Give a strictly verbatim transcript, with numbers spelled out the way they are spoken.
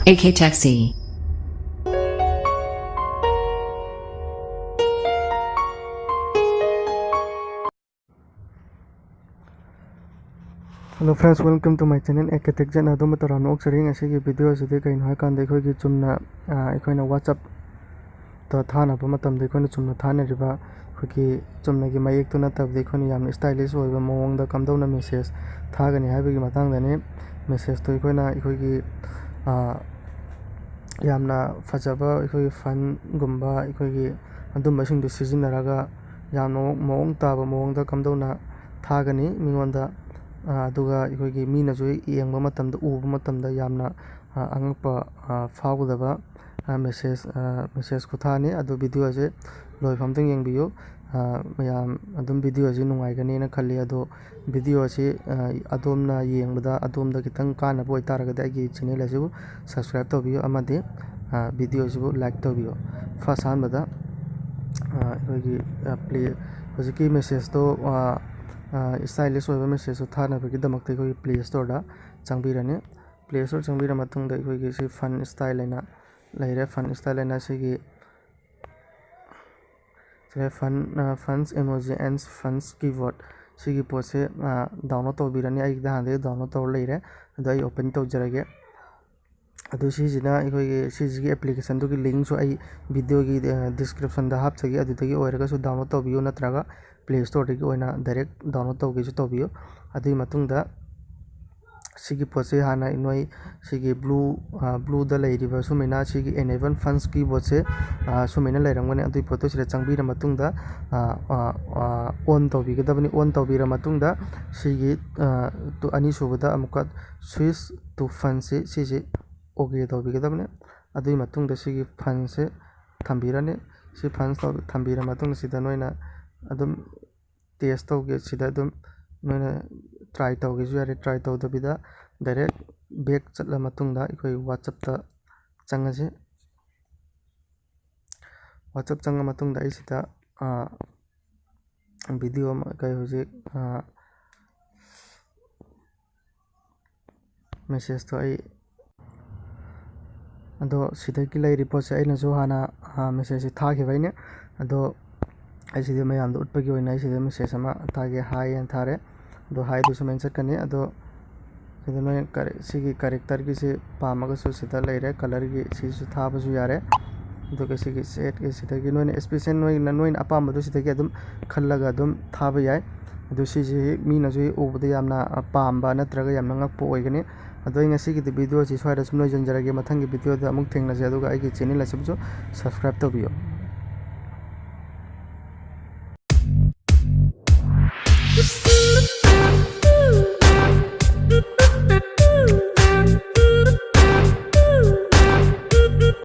A K Taxi. Hello friends, welcome to my channel, A K Tech Zen. ꯑꯗꯣꯝꯕꯨ ꯇꯔꯥꯝꯅ ꯑꯣꯛꯆꯔꯤ꯫ ꯉꯁꯤꯒꯤ video ꯑꯁꯤꯗꯤ ꯀꯩꯅꯣ ꯍꯥꯏꯀꯥꯟꯗ, ꯑꯩꯈꯣꯏꯒꯤ ꯆꯨꯝꯅ, ꯑ, ꯑꯩꯈꯣꯏꯅ WhatsApp ꯇ ꯊꯥꯅꯕ ꯃꯇꯝꯗ ꯑꯩꯈꯣꯏꯅ ꯆꯨꯝꯅ ꯊꯥꯅꯔꯤꯕ, ꯑꯩꯈꯣꯏꯒꯤ ꯆꯨꯝꯅꯒꯤ ꯃꯌꯦꯛꯇꯨ ꯅꯠꯇꯕꯗ, ꯑꯩꯈꯣꯏꯅ ꯌꯥꯝꯅ stylish ꯑꯣꯏꯕ ꯃꯑꯣꯡꯗ ꯀꯝꯗꯧꯅ message ꯊꯥꯒꯅꯤ ꯍꯥꯏꯕꯒꯤ ꯃꯇꯥꯡꯗꯅꯤ꯫ Message ꯇꯨ ꯑꯩꯈꯣꯏꯅ ꯑꯩꯈꯣꯏꯒꯤ, ꯑ, ꯌꯥꯝꯅ ꯐꯖꯕ ꯑꯩꯈꯣꯏꯒꯤ font ꯒꯨꯝꯕ, ꯑꯩꯈꯣꯏꯒꯤ ꯑꯗꯨꯝꯕꯁꯤꯡꯗꯨ ꯁꯤꯖꯤꯟꯅꯔꯒ ꯌꯥꯝꯅ ꯃꯑꯣꯡ ꯇꯥꯕ ꯃꯑꯣꯡꯗ ꯀꯝꯗꯧꯅ ꯊꯥꯒꯅꯤ ꯃꯤꯉꯣꯟꯗ, ꯑ, ꯑꯗꯨꯒ ꯑꯩꯈꯣꯏꯒꯤ ꯃꯤꯅꯁꯨ ꯌꯦꯡꯕ ꯃꯇꯝꯗ, ꯎꯕ ꯃꯇꯝꯗ ꯌꯥꯝꯅ, ꯑ, ꯑꯉꯛꯄ, ꯑ, ꯐꯥꯎꯒꯗꯕ, ꯑ, message, ꯑ, message ꯈꯨꯊꯥꯅꯤ꯫ ꯑꯗꯨ video ꯁꯦ ꯂꯣꯏꯐꯝꯗꯪ ꯌꯦꯡꯕꯤꯌꯨ꯫ ꯑ, ꯃꯌꯥꯝ ꯑꯗꯨꯝ video ꯁꯤ ꯅꯨꯡꯉꯥꯏꯒꯅꯦꯅ ꯈꯜꯂꯤ꯫ ꯑꯗꯣ video ꯑꯁꯤ, ꯑ, ꯑꯗꯣꯝꯅ ꯌꯦꯡꯕꯗ ꯑꯗꯣꯝꯗ ꯈꯤꯇꯪ ꯀꯥꯟꯅꯕ ꯑꯣꯏꯇꯥꯔꯒꯗꯤ ꯑꯩꯒꯤ channel ꯑꯁꯤꯕꯨ subscribe ꯇꯧꯕꯤꯌꯨ ꯑꯃꯗꯤ, ꯑ, video ꯑꯁꯤꯕꯨ like ꯇꯧꯕꯤꯌꯨ꯫ First ꯑꯍꯥꯟꯕꯗ, ꯑ, ꯑꯩꯈꯣꯏꯒꯤ, ꯑ, play, ꯍꯧꯖꯤꯛꯀꯤ message ꯇꯣ, ꯑ, ꯑ, stylish ꯑꯣꯏꯕ message ꯇꯣ ꯊꯥꯅꯕꯒꯤꯗꯃꯛꯇ ꯑꯩꯈꯣꯏꯒꯤ Play Store ꯗ ꯆꯪꯕꯤꯔꯅꯤ꯫ Play Store ꯆꯪꯕꯤꯔ ꯃꯇꯨꯡꯗ ꯑꯩꯈꯣꯏꯒꯤ ꯁꯤ font style ꯍꯥꯏꯅ ꯂꯩꯔꯦ꯫ Font style ꯍꯥꯏꯅ ꯁꯤꯒꯤ, ꯁꯤꯗ font, ꯑ, fonts, emoji and fonts keyboard ꯁꯤꯒꯤ ꯄꯣꯠꯁꯦ, ꯑ, download ꯇꯧꯕꯤꯔꯅꯤ꯫ ꯑꯩꯒꯤꯗ ꯍꯥꯟꯅꯗꯒꯤ download ꯇꯧꯔ ꯂꯩꯔꯦ꯫ ꯑꯗꯣ ꯑꯩ open ꯇꯧꯖꯔꯒꯦ꯫ ꯑꯗꯨ ꯁꯤꯁꯤꯅ ꯑꯩꯈꯣꯏꯒꯤ, ꯁꯤꯁꯤꯒꯤ application ꯗꯨꯒꯤ link ꯁꯨ ꯑꯩ video ꯒꯤ, ꯑ, description ꯗ ꯍꯥꯞꯆꯒꯦ꯫ ꯑꯗꯨꯗꯒꯤ ꯑꯣꯏꯔꯒꯁꯨ download ꯇꯧꯕꯤꯌꯨ, ꯅꯠꯇ꯭ꯔꯒ Play Store ꯗꯒꯤ ꯑꯣꯏꯅ direct download ꯇꯧꯒꯦꯁꯨ ꯇꯧꯕꯤꯌꯨ꯫ ꯑꯗꯨꯒꯤ ꯃꯇꯨꯡꯗ ꯁꯤꯒꯤ ꯄꯣꯠꯁꯦ ꯍꯥꯟꯅ ꯅꯣꯏ ꯁꯤꯒꯤ blue, ꯑ, blue ꯗ ꯂꯩꯔꯤꯕ ꯁꯨꯃꯥꯏꯅ ꯁꯤꯒꯤ enable fonts keyboard ꯁꯦ, ꯑ, ꯁꯨꯃꯥꯏꯅ ꯂꯩꯔꯝꯒꯅꯤ꯫ ꯑꯗꯨꯒꯤ ꯄꯣꯠꯇꯨ ꯁꯤꯗ ꯆꯪꯕꯤꯔ ꯃꯇꯨꯡꯗ, ꯑ, ꯑ, ꯑ, on ꯇꯧꯕꯤꯒꯗꯕꯅꯤ꯫ On ꯇꯧꯕꯤꯔ ꯃꯇꯨꯡꯗ ꯁꯤꯒꯤ, ꯑ, ꯇꯨ-, ꯑꯅꯤꯁꯨꯕꯗ ꯑꯃꯨꯛꯀ switch to fonts ꯁꯤ, ꯁꯤꯁꯤ OK ꯇꯧꯕꯤꯒꯗꯕꯅꯤ꯫ ꯑꯗꯨꯒꯤ ꯃꯇꯨꯡꯗ ꯁꯤꯒꯤ fonts ꯁꯦ ꯊꯝꯕꯤꯔꯅꯤ꯫ ꯁꯤ fonts ꯇꯧ-, ꯊꯝꯕꯤꯔ ꯃꯇꯨꯡꯗ ꯁꯤꯗ ꯅꯣꯏꯅ ꯑꯗꯨꯝ test ꯇꯧꯒꯦ, ꯁꯤꯗ ꯑꯗꯨꯝ ꯅꯣꯏꯅ try ꯇꯧꯒꯦꯁꯨ ꯌꯥꯔꯦ꯫ Try ꯇꯧꯗꯕꯤꯗ direct back ꯆꯠꯂ ꯃꯇꯨꯡꯗ ꯑꯩꯈꯣꯏ WhatsApp ꯇ ꯆꯪꯉꯁꯤ꯫ WhatsApp ꯆꯪꯉ ꯃꯇꯨꯡꯗ ꯑꯩ ꯁꯤꯗ, ꯑ, video ꯑꯃ, ꯀꯩ ꯍꯧꯖꯤꯛ, ꯑ, message ꯇꯣ ꯑꯩ, ꯑꯗꯣ ꯁꯤꯗꯒꯤ ꯂꯩꯔꯤ ꯄꯣꯠꯁꯦ ꯑꯩꯅꯁꯨ ꯍꯥꯟꯅ ꯃꯦꯁꯦꯖꯁꯦ ꯊꯥꯈꯤꯕꯩꯅꯦ꯫ ꯑꯗꯣ ꯑꯩ ꯁꯤꯗ ꯃꯌꯥꯝꯗ ꯎꯠꯄꯒꯤ ꯑꯣꯏꯅ ꯑꯩ ꯁꯤꯗ ꯃꯦꯁꯦꯖ ꯑꯃ ꯊꯥꯒꯦ, ꯍꯥꯏ ꯍꯥꯏꯅ ꯊꯥꯔꯦ꯫ ꯑꯗꯣ ꯍꯥꯏꯗꯨ ꯁꯨꯃꯥꯏꯅ ꯆꯠꯀꯅꯤ꯫ ꯑꯗꯣ ꯁꯤꯗ ꯅꯣꯏ ꯀꯔꯦ-, ꯁꯤꯒꯤ ꯀꯦꯔꯦꯛꯇꯔꯒꯤꯁꯤ ꯄꯥꯝꯃꯒꯁꯨ ꯁꯤꯗ ꯂꯩꯔꯦ, ꯀꯂꯔꯒꯤ ꯁꯤꯁꯨ ꯊꯥꯕꯁꯨ ꯌꯥꯔꯦ꯫ ꯑꯗꯨꯒ ꯁꯤꯒꯤ ꯁꯦꯠꯀꯤ ꯁꯤꯗꯒꯤ ꯅꯣꯏꯅ ꯑꯦꯁꯄꯤꯁꯦꯟ ꯅꯣꯏꯅ, ꯅꯣꯏꯅ ꯑꯄꯥꯝꯕꯗꯨ ꯁꯤꯗꯒꯤ ꯑꯗꯨꯝ ꯈꯜꯂꯒ ꯑꯗꯨꯝ ꯊꯥꯕ ꯌꯥꯏ꯫ ꯑꯗꯨ ꯁꯤꯁꯤ ꯍꯦꯛ ꯃꯤꯅꯁꯨ ꯍꯦꯛ ꯎꯕꯗ ꯌꯥꯝꯅ, ꯑ, ꯄꯥꯝꯕ ꯅꯠꯇ꯭ꯔꯒ ꯌꯥꯝꯅ ꯉꯛꯄ ꯑꯣꯏꯒꯅꯤ꯫ ꯑꯗꯣ ꯑꯩ ꯉꯁꯤꯒꯤꯗꯤ ꯚꯤꯗꯤꯑꯣꯁꯤ ꯁ꯭ꯋꯥꯏꯗ ꯁꯨꯝ ꯂꯣꯏꯁꯤꯟꯖꯔꯒꯦ꯫ ꯃꯊꯪꯒꯤ ꯚꯤꯗꯤꯑꯣꯗ ꯑꯃꯨꯛ ꯊꯦꯡꯅꯁꯦ, ꯑꯗꯨꯒ ꯑꯩꯒꯤ ꯆꯦꯅꯦꯜ ꯑꯁꯤꯕꯨꯁꯨ ꯁꯕꯁꯀ꯭ꯔꯥꯏꯕ ꯇꯧꯕꯤꯌꯨ꯫